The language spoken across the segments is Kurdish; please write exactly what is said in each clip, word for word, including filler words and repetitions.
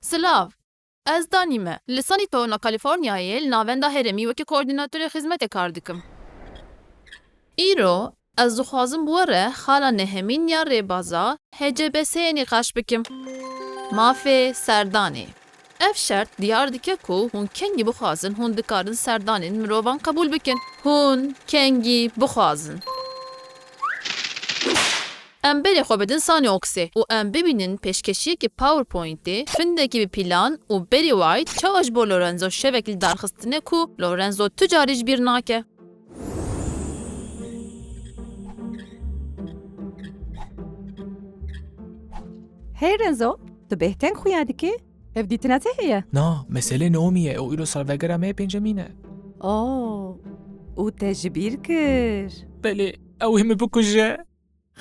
Silav. Ez Danî me. Li San Antonio, Kalîforniyayê li Navenda Herêmî wekî koordînatorê xizmetê kar dikim. Îro ez dixwazim bi we re xala nehemîn ya rêbaza H C B S'ê nîqaş bikim. Mafê serdanê. Ev şert diyar dike ku hûn kengî bixwazin, hûn dikarin serdanên mirovan qebûl bikin. Hûn kengî bixwazin. Em berê xwe bidin Sanyoksê û em bibînin pêşkêşiyekî PowerPointê, findekî bi plan û Barry White çawa ji bo Lorenzo şevekî li dar xistine ku Lorenzo tu carî ji bîr nake. Hey Renzo, tu bêhteng xuya dikî? Ev dîtina te heye? Na, meselê Naomi ye, ew îro salvegera me yê pêncemîn e. Oh, û te ji bîr kir? Belê, ew ê min bikuje.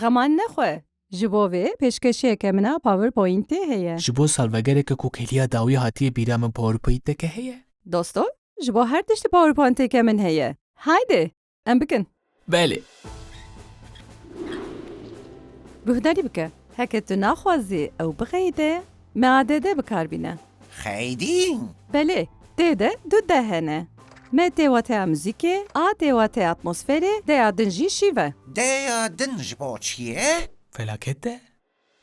Xeman nexwe. Ji bo vê pêşkêşiyeke min a PowerPointê heye. Ji bo salvegereke ku kêliya dawî hatiye bîra min PowerPointeke heye. Dosto, ji bo her tiştî PowerPointeke min heye. Haydi, em bikin. Belê. Guhdarî bike. Heke tu naxwazî ew bixeyde, me A D D bi kar bîne. Xeydî? Belê, tê de du D hene. Me tê wateya muzîkê, A tê wateya atmosferê, D ya din jî şîv e. D ya din ji bo çi ye? Felaket e?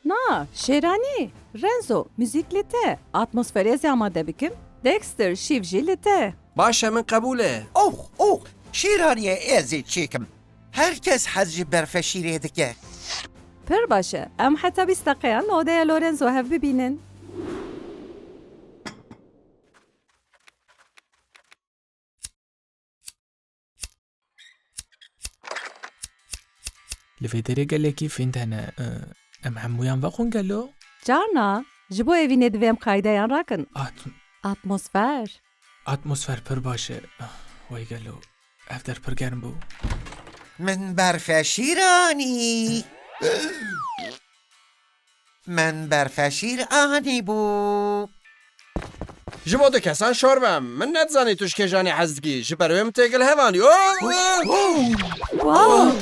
Na, şêranî, Renzo, muzîk li te, atmosferê ez ê amade bikim, Dexter, şîv jî li te. Baş e, min qebûl e. Ox, ox, şêraniyê ez ê çêkim. Her kes hez ji berfeşîrê dike. Pir baş e. Em heta bîst deqeyan li odeya Lorenzo hev bibînin. Li vê derê gelekî fînd hene. Em hemûyan vexwin gelo? Carna, ji bo evînê divê em qaydeyan rakin. At- Atmosfer. Atmosfer pir baş e. Ah, wey gelo. Ev der pir germ bû. Min berfeşîr anî. Min berfeşîr anîbû. Ji bo du kesan şor bim. Min nedizanî tu ji kêjanê hez dikî. Ji ber wê min têgil hev anî. Oh! Wow!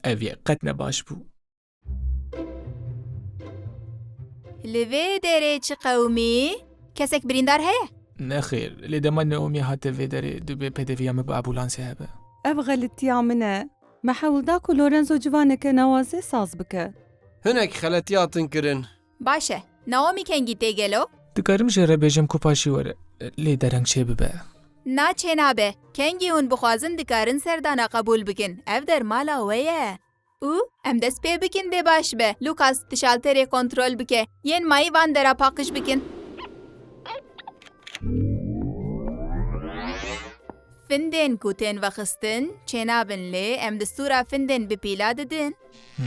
Ev yek qet ne baş bû. Li vê derê çi qewimî? Kesek birîndar heye? Nexêr, lê dema Naomi hate vê derê, dibê pedeviya min bi ambûlansê hebe. Ev xelitiya min e. Me hewl da ku Lorenzo civaneke nawazê saz bike. Hinek xeletî hatin kirin. Baş e. Naomi kengî tê gelo? Dikarim jê re bêjim ku paşî were, lê dereng çêbibe. Na, çênabe. Kengî hûn bixwazin, dikarin serdana qebûl bikin. Ev der mala we ye. Û em dest pê bikin dê baş be. Lucas, tu şalterê kontrol bike. Yên mayî van dera paqij bikin. Findên ku tên vexistin, çênabin lê em distûra findên bi pîla didin. Hmm.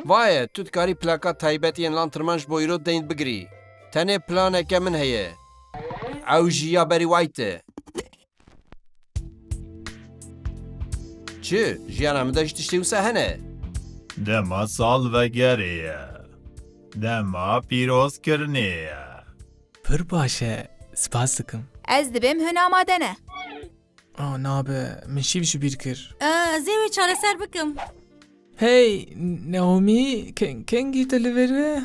Vaye, tu dikarî plaka taybet yên Lanterman ji bo îro deyn bigirî. Tenê planeke min heye. Ew jî ya Barry White e. Çi? Jiyana min de jî tiştê wisa hene? Dema salvegerê ye. Dema pîrozkirinê ye. Pir baş e. Spas dikim. Ez dibêm hûn amade ne. A, nabe. Min şîv ji bîr kir. E, ez ê wê çareser bikim. Hey, Naomi, ke-, kengî tu li vir î?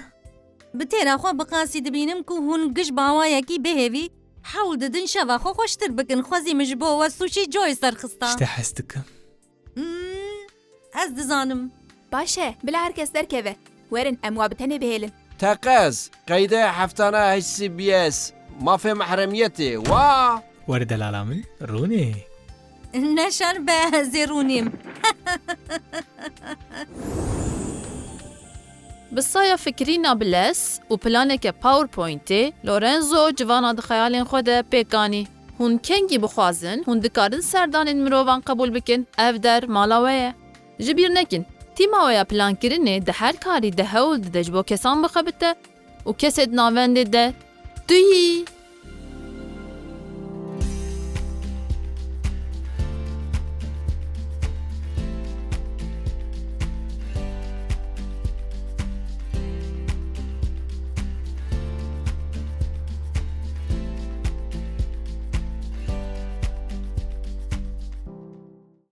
Bi têra xwe bi qasî dibînim ku hûn giş bi awayekî bihêvî hewl didin şeva xwe xweştir bikin. Xwezî min ji bo we sûçî Joy serxista. Ji te hez dikim. Hmm, ez dizanim. Baş e, bila her kes derkeve. Werin, em wa bi tenê bihêlin. Teqez, qeyde heftana H C B S, mafê mehremiyetê, wa! Were delala min, rûnê. Ne şer be, ez ê rûnîm. Bi saya fikirîna bilez û planeke PowerPointê, Lorenzo civana di xeyalên xwe de pêk anî. Hûn kengî bixwazin, hûn dikarin serdanên mirovan qebûl bikin, ev der mala we ye. Ji bîr nekin, tîma we ya plankirinê di her karî de hewl dide ji bo kesan bixebite û kesê di navendê de tu yî.